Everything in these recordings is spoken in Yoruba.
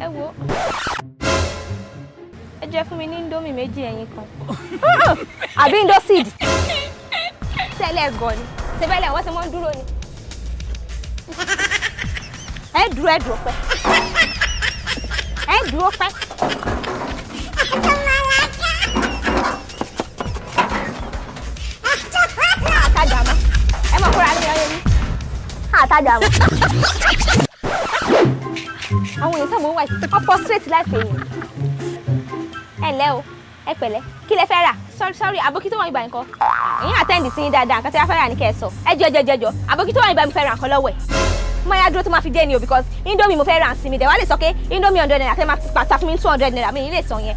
Ẹ wo, ẹ jẹ́ fún mi ní Indomie méjì, ẹyin kan, àbí Indoseed. Tẹ́lẹ̀ gan ni tẹ́lẹ̀, wọ́n ti mọ́ ń dúró ni. Ẹ dúró, ẹ dúró pẹ́, ẹ dúró pẹ́. Àtajà mọ́, ẹ mọ̀ kóra ní ọyẹ yín. Àtajà mọ́, àwọn èèyàn sábà wà, wọ́n frustrate life èèyàn. Ẹ ǹlẹ́ o, ẹ pẹ̀lẹ́. Kí lẹ fẹ́ rà? Sorry, sorry, àbókí tó wà nígbà nǹkan èyí attend sí yín dáadáa. Nǹkan tí wọ́n fẹ́ rà ní kẹ́ ẹ sọ. Ẹ jọ, jọ, jọ, jọ. Àbókí tó wà nígbà mi fẹ́ rà nǹkan lọ́wọ́ ẹ̀. Mo yá dúró tó máa fi dé ni o, because Indomie mo fẹ́ rà sí mi dẹ̀ wá lè sọ pé Indomie 100 naira tẹ́ máa pàtà fún mi 200 naira, mi ní lè sọ yẹn.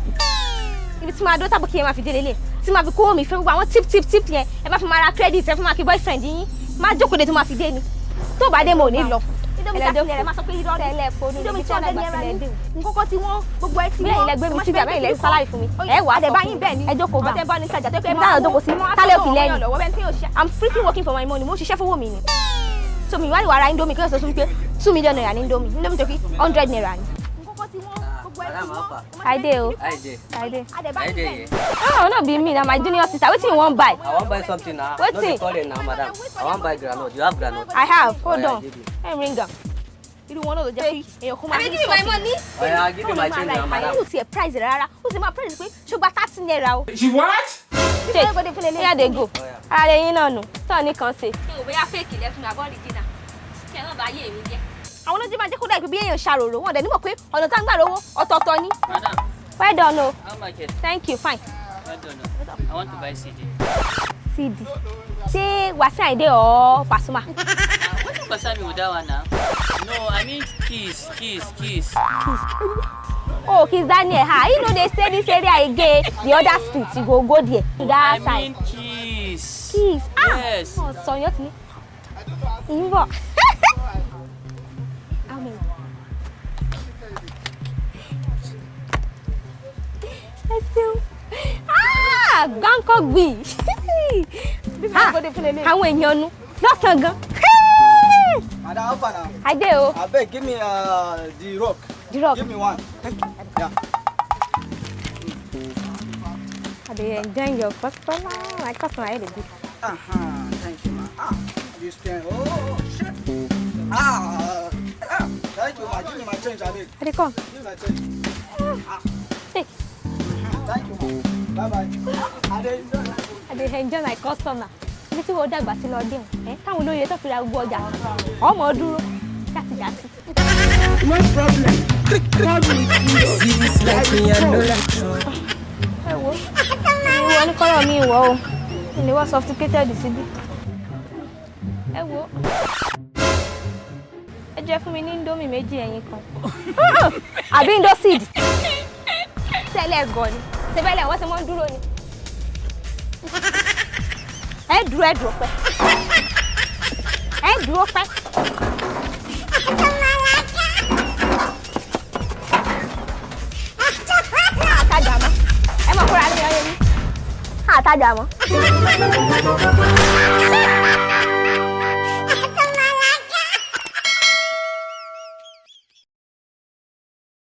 Ibi tí máa dúró tábòkí yẹn máa fi dé lélẹ̀, tí máa fi kówó mi fún gbogbo àwọn tip tip tip yẹn, ẹ bá fi máa ra credit, ẹ fi máa kí boyfriend yín, máa jókòó de tó máa fi dé ni. Tó bá dé, mo ò ní lọ. Indomie 30 naira, máa sọ pé irọ́ ni. Indomie 200 naira ní nkókó tí wọ́n gbogbo ẹ tí wọ́n. Bẹ́ẹ̀ ilẹ̀ gbé mi síbi àbẹ́ ilẹ̀ salary fún mi. Ẹ wà á sọ fún mi, ẹ jókòó bá ọtẹ bá ní sàjà tó pé ẹ máa jókòó sí tálẹ̀ òfin lẹ́nu. I'm freaking working for my money. Mo ń ṣiṣẹ́ fowó mi ni. So mi wá ní wàrà Indomie kí ló sọ fún mi pé 2 million naira ní Indomie, Indomie tó kí 100 naira ni. I dey o. Hi there. I dey. Hi there. Oh, no be me, na my junior sister. Wetin you wan buy? I wan buy something now. Wetin? No be calling now, madam. I wan buy groundnut. You have groundnut? I have. Hold Oh, yeah, on. give me. Let me ring am. Irú wọn náà ló jẹ́ pé èèyàn kó máa Abeg, give me my money. Oh, yeah, give me my change now, madam. Yóò tiẹ̀ price rẹ̀ rárá. Ó sì máa price pé ṣó gba 30 naira o. She what? Take. Here dey go. Oh, yeah. Ara rẹ̀ yín náà nù. Tọ́ ní kan ṣe. Kí n ò bóyá fake lẹ fún mi àbọ̀ original. Kí ẹ náà bá yé mi jẹ́. Àwọn olójú máa jẹ́ kó dà pé bí èèyàn ṣàròrò wọn dẹ̀ nímọ̀ pé ọ̀nà tá ń gbà rówó ọ̀tọ̀ọ̀tọ̀ ni. Madam, Well done o. how market? Thank you, fine. Well done. I want to buy CD. CD. Ṣé Wasiu Ayinde or Pasuma? What concern me with that one now? No, I mean Kiss, Kiss, Kiss. Oh, Kiss Daniel. Ha, he no dey stay this area again. The other street, you go go there. To that I side. mean Kiss. Kiss. Ah! Yes. Oh, sọ yẹn ti ní. Ìyín bọ̀. How many? Ẹ ṣeun. Ah! Gbáǹkọ́ gbì. Ah! Àwọn èèyàn nu lọ́sàn-án gan. Madam, how far now? I dey o. Abeg, give me the rock. The rock. Give me one. Yeah. I dey enjoy your customer. My customer dey good. Thank you, ma. Ah, this thing. Oh, shit. Ah, ah. Thank you, ma. Give me my change, abeg. I dey come. Give me my change. Take. Thank you, ma. Bye bye. I dey enjoy. I dey enjoy my customer. Ibi tí wọ́n dàgbà sí lọ dé o. Ẹ táwọn olóyè tó fi ra gbogbo ọjà. Ọmọ dúró játijàti. No problem. See this life me, I no like. Ẹ wo, ìwọ ní kọ́lọ̀ mi ìwọ o. Ilé wa sophisticated síbí. Ẹ wo, ẹ jẹ́ fún mi ní Indomie méjì, ẹyin kan, àbí Indoseed. Tẹ́lẹ̀ gan ni tẹ́lẹ̀, wọ́n ti mọ́ ń dúró ni. Ẹ dúró, ẹ dúró pẹ́, ẹ dúró pẹ́. Àtajà mọ́, ẹ mọ̀ kóra ní ọyẹ yín. Àtajà mọ́.